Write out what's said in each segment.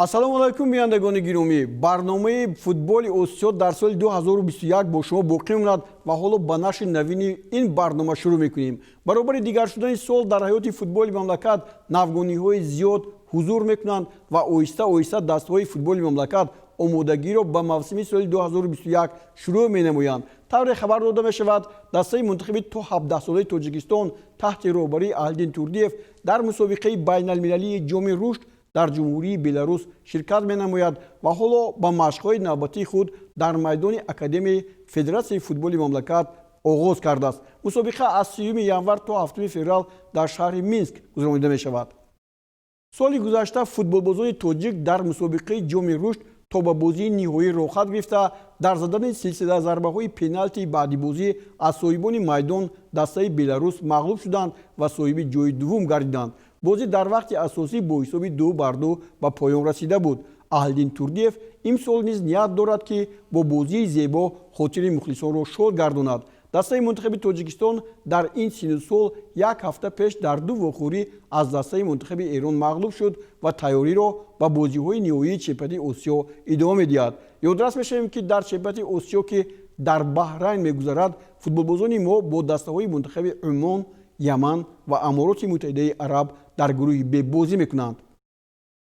Ассалому алайкум, бинандагони гиромӣ. Барномаи футболи Осиё дар соли 2021 бо шумо боқӣ мемонад ва ҳоло ба нашри навини ин барнома шурӯъ мекунем. Баробари дигар шудани сол дар ҳаёти футболи мамлакат навгониҳои зиёд ҳузур мекунанд ва оҳиста оҳиста дастаҳои футболи мамлакат омодагиро ба мавсими соли 2021 шурӯъ менамоянд. Тавре хабар дода мешавад, дастаи мунтахаби то 17-солаи Тоҷикистон таҳти роҳбарии Аҳлиддин Турдиев дар мусобиқаи байналмилалии Ҷоми рушд дар Ҷумҳурии Беларус ширкат менамояд ва ҳоло ба машқҳои навбатии худ дар майдони Академияи Федератсияи футболи мамлакат оғоз кардааст. Мусобиқа аз 3 январ то 7 феврал дар шаҳри Минск гузаронида мешавад. Соли гузашта футболбозони тоҷик дар мусобиқаи Ҷоми рушд то ба бозии ниҳоӣ роҳхат гирифта, дар задани силсила зарбаҳои пеналти баъди бозӣ аз соҳибони майдон, дастаи Беларус, мағлуб шуданд ва соҳиби ҷои дуввум гардиданд. Бозӣ дар вақти асосӣ бо ҳисоби 2-2 ба поён расида буд. Аҳлиддин Турдиев имсол низ ният дорад, ки бо бозии зебо хотири мухлисонро шод гардонад. Дастаи мунтахаби Тоҷикистон дар ин сину сол як ҳафта пеш дар ду вохӯрӣ аз дастаи мунтахаби Эрон мағлуб шуд ва тайёриро ба бозиҳои ниҳоии чемпионати Осиё идома медиҳад. Ёдрас мешавем, ки дар чемпионати Осиё, ки дар Баҳрайн мегузарад, футболбозони мо бо дастаҳои мунтахаби Умон, Яман ва Амороти Муттаҳидаи Араб дар гурӯҳи Б бозӣ мекунанд.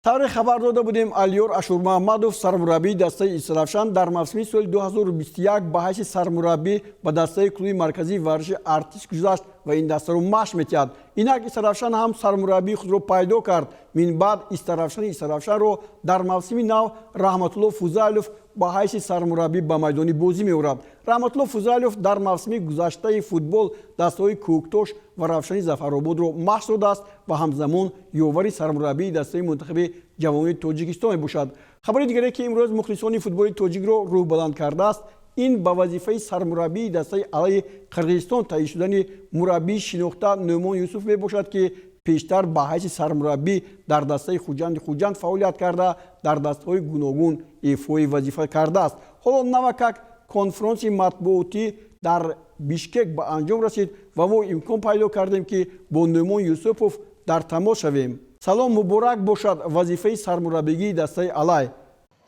Тавре хабар дода будем, Алиёр Ашурмаҳмадов, сармураббии дастаи Истаравшан, дар мавсими соли 2021 ба ҳайси сармураббӣ ба дастаи клуби марказии варзиши Артиш гузашт ва ин дастаро машқ метиҳад. Инак Истаравшан ҳам сармураббии худро пайдо кард. Минбаъд Истаравшани Истаравшанро дар мавсими нав Раҳматулло Фузайлов ба ҳайси сармураббӣ ба майдони бозӣ меорад. Раҳматулло Фузайлов дар мавсими гузаштаи футбол дастаҳои Кӯктош ва Равшани Зафарободро машқ додааст ва ҳамзамон ёвари сармураббии дастаи мунтахаби ҷавонони Тоҷикистон мебошад. Хабари дигаре, ки имрӯз мухлисони футболи тоҷикро рӯҳбаланд кардааст, ин ба вазифаи сармураббии дастаи Алайи Қирғизистон таъйин шудани мураббии шинохта Нӯъмон Юсуф мебошад, ки пештар ба ҳайси сармураббӣ дар дастаи Хуҷанди Хуҷанд фаъолият карда, дар дастаҳои гуногун эфои вазифа кардааст. Ҳоло навакак конфронси матбуотӣ дар Бишкек ба анҷом расид ва мо имкон пайдо кардем, ки бо Нӯъмон Юсупов дар тамос шавем. Салом, муборак бошад вазифаи сармураббигии дастаи Алай.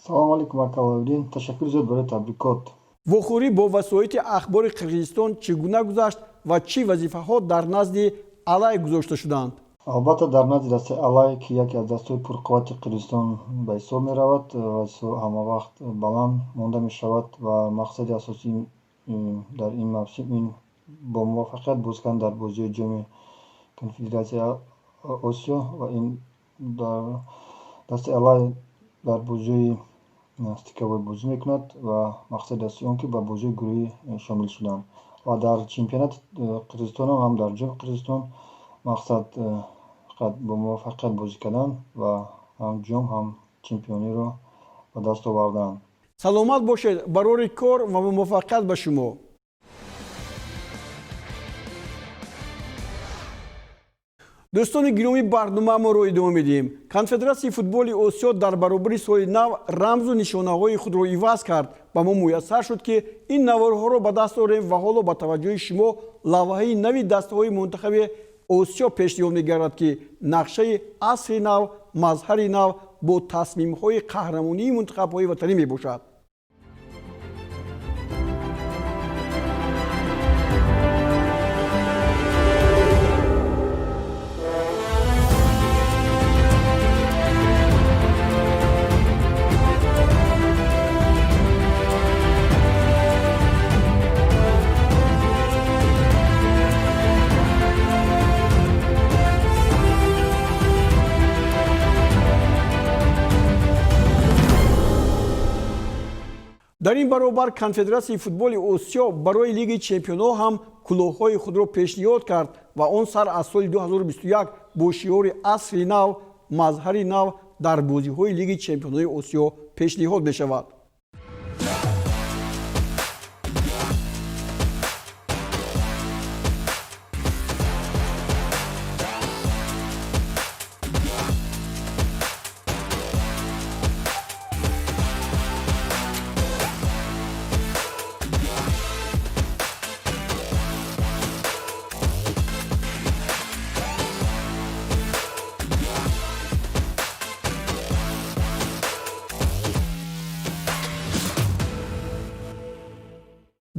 Салому алейкум, ака Аловиддин, ташаккур зиёд барои табрикот. Вохӯрӣ бо васоити ахбори Қирғизистон чӣ гуна гузашт ва чӣ вазифаҳо дар назди Алай гузошта шуданд? Албатта, дар назди дастаи Алай, ки яке аз дастаҳои пурқуввати Қирғизистон ба ҳисоб меравад ва ҳамавақт баланд монда мешавад, ва мақсади асосӣ дар ин мавсим ин бо муваффақият боз кардан дар бозиҳои Ҷоми Конфедератсияи Осиё, ва ин дар дастаи Алай дар бозиҳои стыковой бозӣ мекунад ва мақсади асосии он ки ба бозиҳои гурӯҳӣ шомил шуданд, ва дар чемпионати Қирғизистонам ҳам дар Ҷоми Қирғизистон мақсад фақат бо муваффақият бозӣ кардан ва ҳам ҷом, ҳам чемпиониро ба даст овардан. Саломат бошед, барори кор ва муваффақият ба шумо. Дӯстони гиромӣ, барномаамонро идома медиҳем. Конфедератсияи футболи Осиё дар баробари соли нав рамзу нишонаҳои худро иваз кард. Ба мо муяссар шуд, ки ин наворҳоро ба даст орем ва ҳоло ба таваҷҷӯҳи шумо лавҳаи нави дастаҳои мунтахаби Осиё пешниҳод мегардад, ки нақшаи асри нав, мазҳари нав бо тасмимҳои қаҳрамонии мунтахабҳои ватанӣ мебошад. Дар ин баробар Конфедератсияи футболи Осиё барои Лигаи чемпионҳо ҳам кулоҳҳои худро пешниҳод кард ва он сар аз соли 2021 бо шиори асри нав, мазҳари нав дар бозиҳои Лигаи чемпионҳои Осиё пешниҳод мешавад.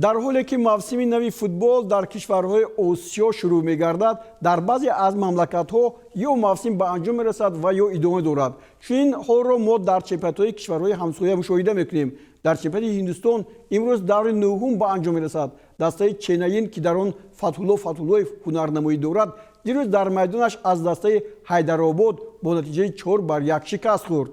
Дар ҳоле ки мавсими нави футбол дар кишварҳои Осиё шурӯъ мегардад, дар баъзе аз мамлакатҳо ё мавсим ба анҷом мерасад ва ё идома дорад. Чунин ҳолро мо дар чемпионатҳои кишварҳои ҳамсоя мушоҳида мекунем. Дар чемпионати Ҳиндустон имрӯз даври нӯҳум ба анҷом мерасад. Дастаи Ченнаин, ки дар он Фатҳулло Фатҳуллоев ҳунарнамоӣ дорад, дирӯз дар майдонаш аз дастаи Ҳайдаробод бо натиҷаи 4-1 шикаст хӯрд.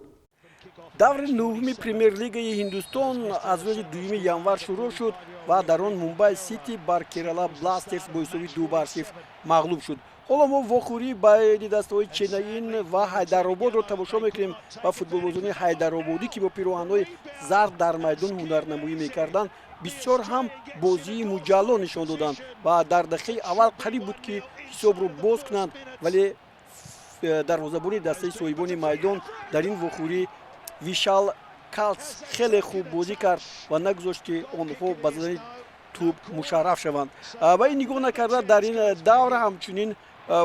Даври нӯҳуми Премер-лигаи Ҳиндустон аз рӯзи 2 январ шурӯъ шуд ва дар он Мумбай Сити бар Керала Бластерс бо ҳисоби 2-0 мағлуб шуд. Ҳоло мо вохӯрии байни дастаҳои Ченнаин ва Ҳайдарободро тамошо мекунем ва футболбозони ҳайдарободӣ, ки бо пироҳанҳои зард дар майдон ҳунарнамоӣ мекарданд, бисёр ҳам бозии муҷалло нишон доданд ва дар дақиқаи аввал қариб буд, ки ҳисобро боз кунанд, вале дарвозабони дастаи соҳибони майдон дар ин вохӯрӣ Вишал Калс хеле хуб бозӣ кард ва нагузошт, ки онҳо ба задани тӯб мушарраф шаванд. Ва ин нигоҳ накарда, дар ин давра ҳамчунин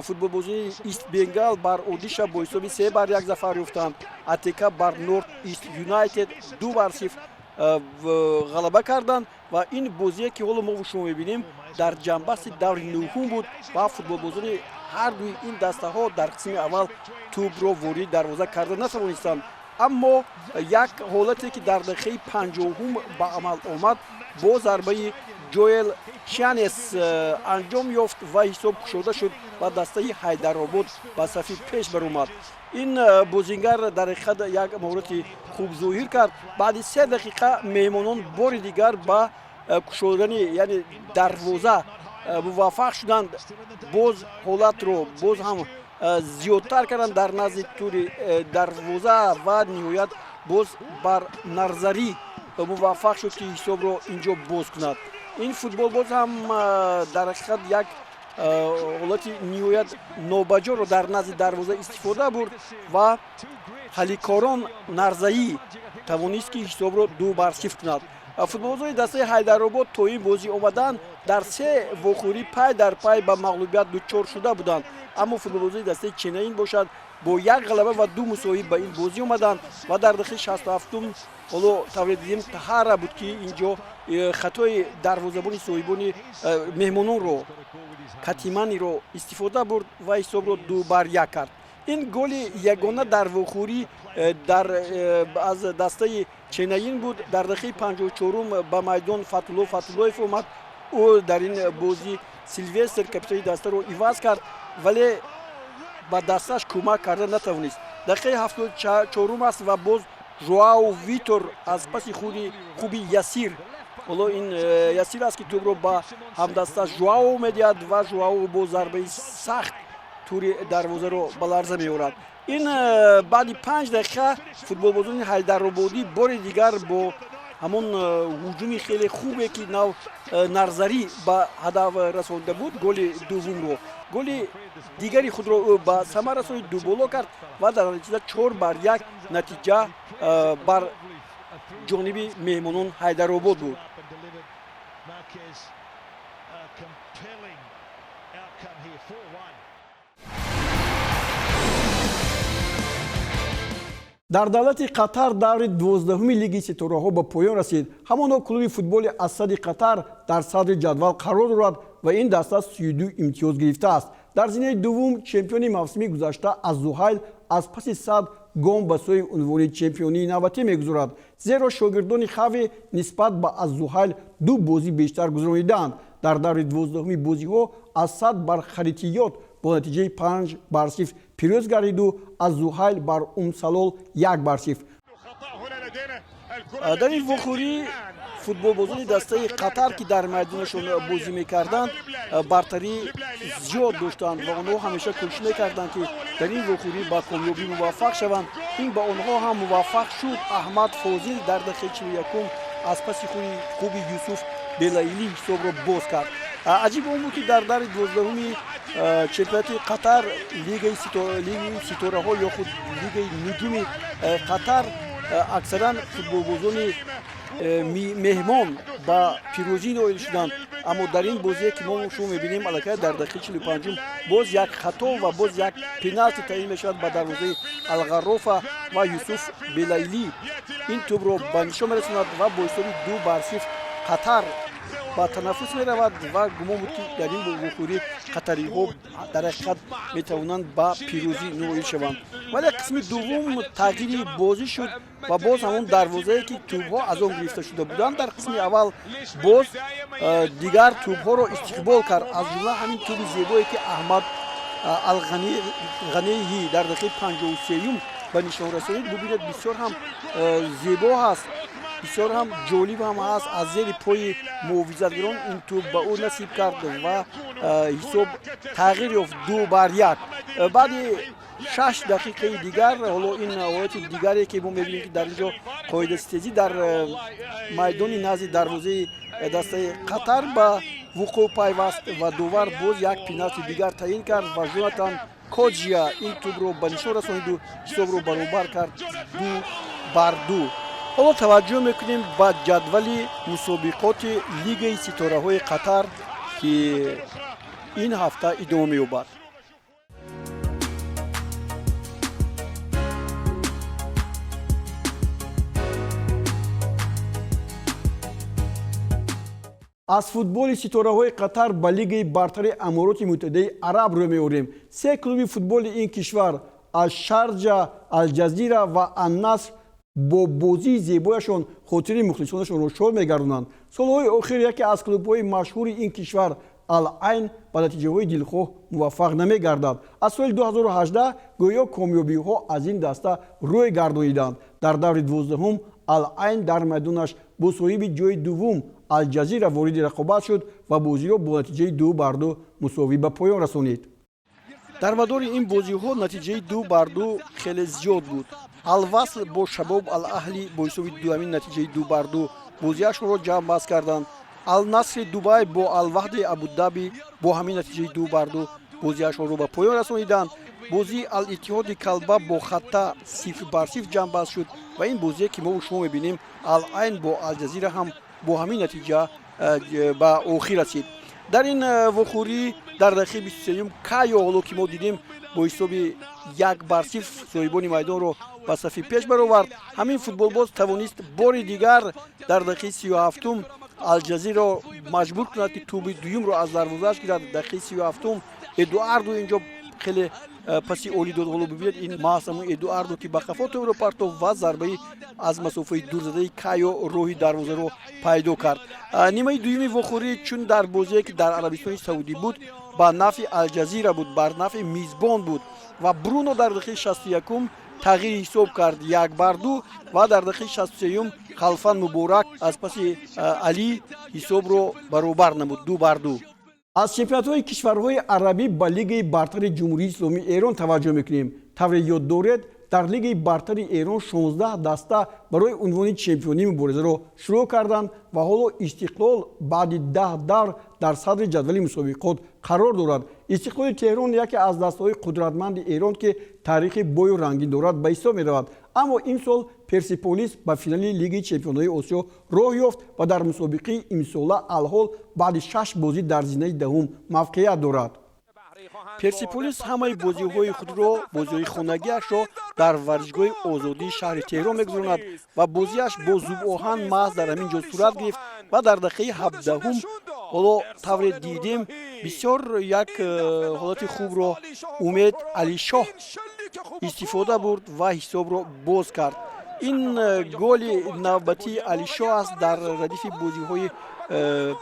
футболбозони Ист Бенгал бар Одиша бо ҳисоби 3-1 зафар ёфтанд. АТК бар Норт Ист Юнайтед 2-0 ғалаба карданд. Ва ин бозие, ки ҳоло мо шумо мебинем, дар ҷанбасти даври нӯҳум буд ва футболбозони ҳар дуи ин дастаҳо дар қисми аввал тӯбро ворид дарвоза карда натавонистанд. Аммо як ҳолате, ки дар дақиқаи 50-ум ба амал омад, бо зарбаи Ҷоэл Чанес анҷом ёфт ва ҳисоб кушода шуд ва дастаи Ҳайдаробод ба сафи пеш баромад. Ин бозингар дар ҳақиқат як маҳорати хуб зоҳир кард. Баъди 3 дақиқа меҳмонон бори дигар ба кушодани, яъне дарвоза муваффақ шуданд. Боз ҳолатро боз ҳам зиёдтар карданд дар назди тури дарвоза ва ниҳоят боз бар Нарзарӣ муваффақ шуд, ки ҳисобро инҷо боз кунад. Ин футболбоз ҳам дар ҳақиқат як ҳолати ниҳоят нобаҷоро дар назди дарвоза истифода бурд ва Ҳаликорон Нарзаӣ тавонист, ки ҳисобро 2-0 кунад. Футболбозони дастаи Ҳайдаробод то ин бозӣ омадан дар се вохӯрӣ пай дар пай ба мағлубият дучор шуда буданд. Аммо футболбозони дастаи Ченнаин бошад, бо як ғалаба ва ду мусоҳиб ба ин бозӣ омаданд. Ва дар дақиқаи 67-ум, ҳоло тавре дидем, Таҳара буд, ки инҷо хатои дарвозабони соҳибони меҳмононро Катиманиро истифода бурд ва ҳисобро 2-1 кард. Ин голи ягона дар вохӯрӣ дар аз дастаи Ченнаин буд. Дар дақиқаи 54-ум ба майдон Фатулло Фатуллоев омад. Ӯ дар ин бозӣ Силвестр, капитани дастаро, иваз кард, вале ба дасташ кӯмак карда натавонист. Дақиқаи 74-ум аст ва боз Жоау Витор аз паси худи хуби Ясир, ҳоло ин Ясир аст, ки тӯбро ба ҳамдасташ Жуао медиҳад ва Жуао бо зарбаи сахт тури дарвозаро ба ларза меорад. Ин баъди 5 дақиқа футболбозони Ҳайдарободӣ бори дигар бо ҳамон ҳуҷуми хеле хубе, ки нав Нарзарӣ ба ҳадаф расонида буд голи дуввумро, голи дигари худро ӯ ба самар расонид, дуболо кард ва дар натиҷа 4-1 натиҷа бар ҷониби меҳмонон Ҳайдаробод буд. Marquez, a compelling outcome here, 4-1. Дар давлати Қатар даври 12-уми Лиги ситораҳо ба поён расид. Ҳамоно клуби футболи Ассади Қатар дар садри ҷадвал қарор дорад ва ин даста 32 имтиёз гирифтааст. Дар зинаи дуввум чемпиони мавсими гузашта Аззуҳайл аз паси 100 гом ба сӯи унвони чемпионии навбатӣ мегузорад, зеро шогирдони Хави нисбат ба Аззуҳайл ду бозӣ бештар гузаронидаанд. Дар даври 12-уми бозиҳо Ассад бар Харитиёт бо натиҷаи 5-0 пирӯз гардиду Аззуҳайл бар Умсалол 1-0. Дар ин вохӯрӣ футболбозони дастаи Қатар, ки дар майдонашон бозӣ мекарданд, бартарӣ зиёд доштанд ва онҳо ҳамеша кӯшиш мекарданд, ки дар ин вохӯрӣ ба комёбӣ муваффақ шаванд. Ин ба онҳо ҳам муваффақ шуд. Аҳмад Фозил дар дақиқаи 41-ум аз паси хуби Юсуф Белаилӣ ҳисобро боз кард. Аҷиб он буд, ки дар даври 12-уми чемпионати Қатар, лигаи ситораҳо ё худ лигаи нуҷуми Қатар, аксаран футболбозони меҳмон ба пирӯзӣ ноил шуданд. Аммо дар ин бозие, ки мо шумо мебинем, аллакай дар дақиқаи 45-ум боз як хато ва боз як пеналти таъин мешавад ба дарвозаи Алғаррофа ва Юсуф Белайлӣ ин тӯбро ба нишон мерасонад ва бо ҳисоби 2-0 Қатар. Ба танаффус меравад ва гумон буд, ки дар ин вохӯрӣ қатариҳо дар ҳақиқат метавонанд ба пирӯзӣ ноил шаванд, вале қисми дуввум тағйири бозӣ шуд ва боз ҳамон дарвозае, ки тӯбҳо аз он гирифта шуда буданд дар қисми аввал, боз дигар тӯбҳоро истиқбол кард. Аз ҷумла ҳамин тӯби зебое, ки Аҳмад Алғанеҳӣ дар дақиқаи 53-юм ба нишон расонид. Бубинед, бисёр ҳам зебо ҳаст, бисёр ҳам ҷолиб ҳам ҳаст. Аз зери пои муҳофизатгарон ин тӯб ба ӯ насиб кард ва ҳисоб тағйир ёфт, 2-1. Баъди 6 дақиқаи дигар ҳоло ин ҳолати дигаре, ки мо мебинем, ки дар ин ҷо қоидаситезӣ дар майдони назди дарвозаи дастаи Қатар ба вуқӯъ пайваст ва довар боз як пеналти дигар таъин кард ва Жонатан Коджия ин тӯбро ба нишон расониду ҳисобро баробар кард, 2-2. Ҳоло таваҷҷӯҳ мекунем ба ҷадвали мусобиқоти Лигаи ситораҳои Қатар, ки ин ҳафта идома меёбад. Аз футболи ситораҳои Қатар ба Лигаи бартари Амороти Муттаҳидаи Араб рӯ меорем. Се клуби футболи ин кишвар, Алшарҷа, Алҷазира ва Аннаср, бо бозии зебояшон хотири мухлисонашонро шод мегардонанд. Солҳои охир яке аз клубҳои машҳури ин кишвар, Ал Айн, ба натиҷаҳои дилхоҳ муваффақ намегардад. Аз соли 2018 гӯё комёбиҳо аз ин даста рӯй гардониданд. Дар даври 12-ум Ал Айн дар майдонаш бо соҳиби ҷои дуввум Алҷазира вориди рақобат шуд ва бозиро бо натиҷаи 2-2 мусовӣ ба поён расонид. Дар мадори ин бозиҳо натиҷаи 2-2 хеле зиёд буд. Алвасл бо Шабоб Алаҳлӣ бо ҳисоби ҳамин натиҷаи 2-2 бозиашонро ҷамъбаст карданд. Алнасри Дубай бо Алваҳди Абудаби бо ҳамин натиҷаи 2-2 бозиашонро ба поён расониданд. Бозии Алиттиҳоди Калба бо Хатта 0-0 ҷамъбаст шуд ва ин бозие, ки мо шумо мебинем, Ал Айн бо Алҷазира, ҳам бо ҳамин натиҷа ба охир расид. Дар ин вохӯрӣ дар дақиқаи 23-юм Кайо, ҳоло ки мо дидем, бо ҳисоби 1-0 соҳибони майдонро ба сафи пеш баровард. Ҳамин футболбоз тавонист бори дигар дар дақиқаи 37-ум Алҷазиро маҷбур кунад, ки тӯби дуюмро аз дарвозааш гирад. Дақиқаи 37-ум Эдуарду инҷо хеле паси олӣ дод. Ҳоло бибинед, ин маҳз ҳамон Эдуардо, ки ба қафо тӯбро партофт ва зарбаи аз масофаи дурзадаи Кайо роҳи дарвозаро пайдо кард. Нимаи дуюми вохӯрӣ, чун дар бозие, ки дар Арабистони Саудӣ буд, ба нафъи Алҷазира буд, бар нафъи мизбон буд ва Бруно дар дақиқаи 61-ум тағйири ҳисоб кард, 1-2, ва дар дақиқаи 63-юм Халфан Муборак аз паси Алӣ ҳисобро баробар намуд, 2-2. Аз чемпионатҳои кишварҳои арабӣ ба Лигаи бартари Ҷумҳурии Исломии Эрон таваҷҷӯҳ мекунем. Тавре ёд доред, дар Лигаи бартари Эрон 16 даста барои унвони чемпионӣ муборизаро шурӯъ карданд ва ҳоло Истиқлол баъди 10 давр дар садри ҷадвали мусобиқот қарор дорад. Истиқлоли Теҳрон яке аз дастаҳои қудратманди Эрон, ки таърихи бою рангин дорад, ба ҳисоб меравад. Аммо имсол Персиполис ба финали Лигаи чемпионҳои Осиё роҳ ёфт ва дар мусобиқаи имсола алҳол баъди шаш бозӣ дар зинаи 10-ум мавқеият дорад. Персиполис ҳамаи бозиҳои худро, бозиҳои хонагиашро дар варзишгоҳи Озодии шаҳри Теҳрон мегузаронад ва бозиаш бо Зубоҳан маҳз дар ҳамин ҷо сурат гирифт. Ва дар дақиқаи 17-ум, ҳоло тавре дидем, бисёр як ҳолати хубро Умед Алишоҳ истифода бурд ва ҳисобро боз кард. Ин голи навбатии Алишоҳ аст дар радифи бозиҳои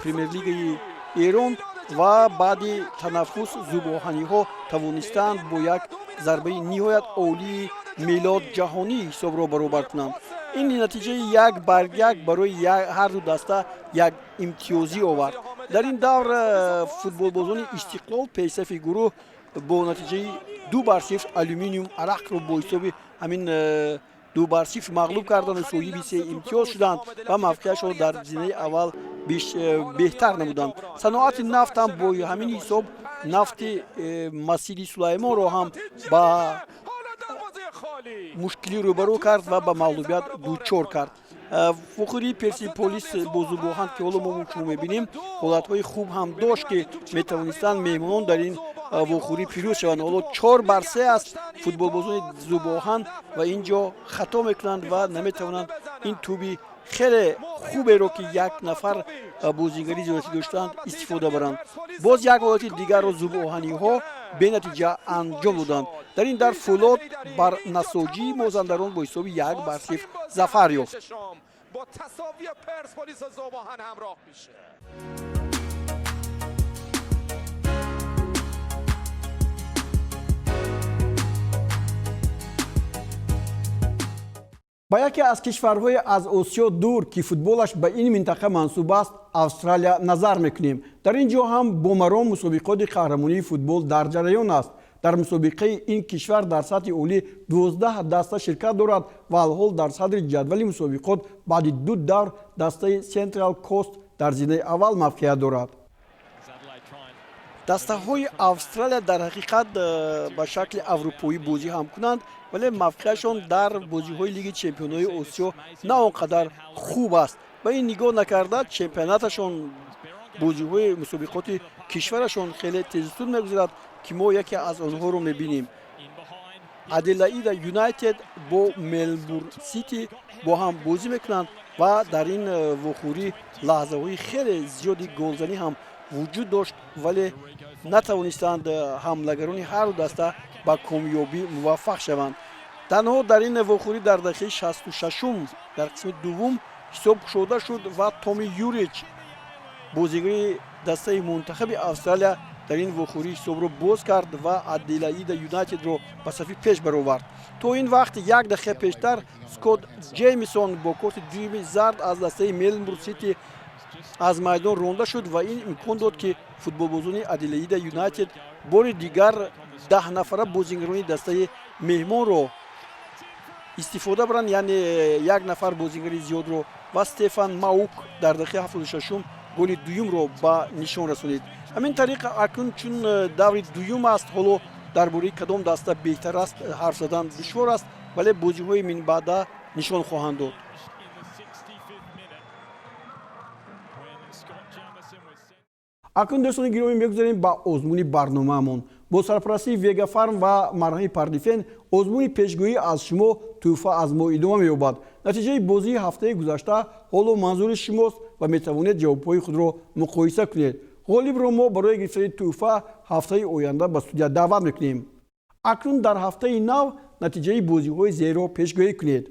Премер-лигаи Эрон. Ва баъди танаффус зубоҳаниҳо тавонистанд бо як зарбаи ниҳоят олии Мелод Ҷаҳонӣ ҳисобро баробар кунанд. Ин натиҷаи 1-1 барои ҳарду даста як имтиёзӣ овард. Дар ин давр футболбозони Истиқлол пешсафи гурӯҳ бо натиҷаи 2-0 Алюминиум Арақро бо ҳисоби ҳамин 2-0 мағлуб карданду соҳиби се имтиёз шуданд ва мавқеашро дар зинаи аввал беҳтар намуданд. Саноати Нафт ҳам бо ҳамин ҳисоб Нафти Масиди Сулаймонро ҳам ба мушкилӣ рӯбарӯ кард ва ба мағлубият дучор кард. Вохӯрии Персиполис бо Зубоҳан, ки ҳоло мо шумо мебинем, ҳолатҳои хуб ҳам дошт, ки метавонистанд меҳмонон дар ин вохӯрӣ пирӯз шаванд. Ҳоло 4-3 аст футболбозони Зубоҳан ва ин ҷо хато мекунанд ва наметавонанд ин тӯби Хеле хуберо, ки як нафар бозигари зиёдатӣ доштанд, истифода баранд. Боз як ҳолати дигарро зӯбоҳаниҳо бенатиҷа анҷом доданд. Дар ин дар Фӯлод бар Насоҷии Мозандарон бо ҳисоби 1-0 зафар ёфт. با تساوی پرسپولیس و ذوب آهن همراه میشه. Ба яке аз кишварҳои аз Осиё дур, ки футболаш ба ин минтақа мансуб аст, Австралия, назар мекунем. Дар ин ҷо ҳам бо маром мусобиқоти қаҳрамонии футбол дар ҷараён аст. Дар мусобиқаи ин кишвар дар сатҳи олӣ 12 даста ширкат дорад ва алҳол дар садри ҷадвали мусобиқот баъди ду давр дастаи Централ Кост дар зинаи аввал мавқеият дорад. Дастаҳои Австралия дар ҳақиқат ба шакли аврупоӣ бозӣ ҳам кунанд, вале мавқеашон дар бозиҳои Лиги чемпионҳои Осиё на он қадар хуб аст. Ба ин нигоҳ накарда, чемпионаташон, бозиҳои мусобиқоти кишварашон хеле тезусуд мегузарад, ки мо яке аз онҳоро мебинем. Аделаида Юнайтед бо Мелбурн Сити бо ҳам бозӣ мекунанд ва дар ин вохӯрӣ лаҳзаҳои хеле зиёди голзанӣ ҳам вуҷуд дошт, вале натавонистанд ҳамлагарони ҳарду даста ба комёбӣ муваффақ шаванд. Танҳо дар ин вохӯрӣ дар дақиқаи 66-ум дар қисми дуввум ҳисоб кушода шуд ва Томи Юрич, бозигари дастаи мунтахаби Австралия, дар ин вохӯрӣ ҳисобро боз кард ва Аделаида Юнайтедро ба сафи пеш баровард. То ин вақт як дақиқа пештар Скотт Ҷеймисон бо корти дуюми зард аз дастаи Мелбурн Сити аз майдон ронда шуд ва ин имкон дод, ки футболбозони Аделаида Юнайтед бори дигар 10 нафара бозигарони дастаи меҳмонро истифода баранд, яъне як нафар бозигари зиёдро, ва Стефан Маук дар дақиқаи 76-ум голи дуюмро ба нишон расонид. Ҳамин тариқ, акнун чун даври дуюм аст, ҳоло дар бораи кадом даста беҳтар аст ҳарф задан душвор аст, вале бозиҳои минбаъда нишон хоҳанд дод. Акнун, дӯстони гиромӣ, мегузарем ба озмуни барномаамон. Бо сарпарастии Вегафарм ва марҳами Пардифен озмуни пешгӯӣ аз шумо, тӯҳфа аз мо идома меёбад. Натиҷаи бозии ҳафтаи гузашта ҳоло манзури шумост ва метавонед ҷавобҳои худро муқоиса кунед. Ғолибро мо барои гирифтани тӯҳфа ҳафтаи оянда ба студия даъват мекунем. Акнун дар ҳафтаи нав натиҷаи бозиҳои зерро пешгӯӣ кунед.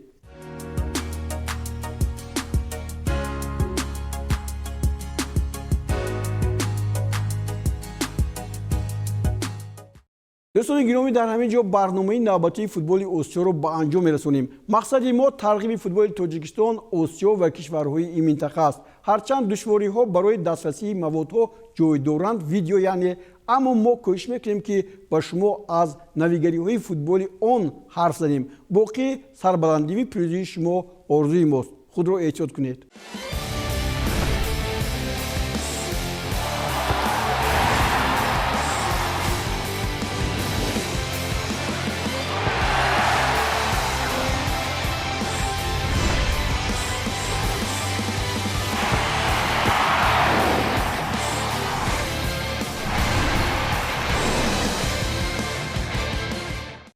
Дӯстони гиромӣ, дар ҳамин ҷо барномаи навбатии футболи Осиёро ба анҷом мерасонем. Мақсади мо тарғиби футболи Тоҷикистон, Осиё ва кишварҳои ин минтақа аст. Ҳарчанд душвориҳо барои дастрасии маводҳо ҷой доранд, видео яъне, аммо мо кӯшиш мекунем, ки ба шумо аз навигариҳои футболи он ҳарф занем. Боқӣ сарбаландивӣ пирӯзии шумо орзуи мост. Худро эҳтиёт кунед.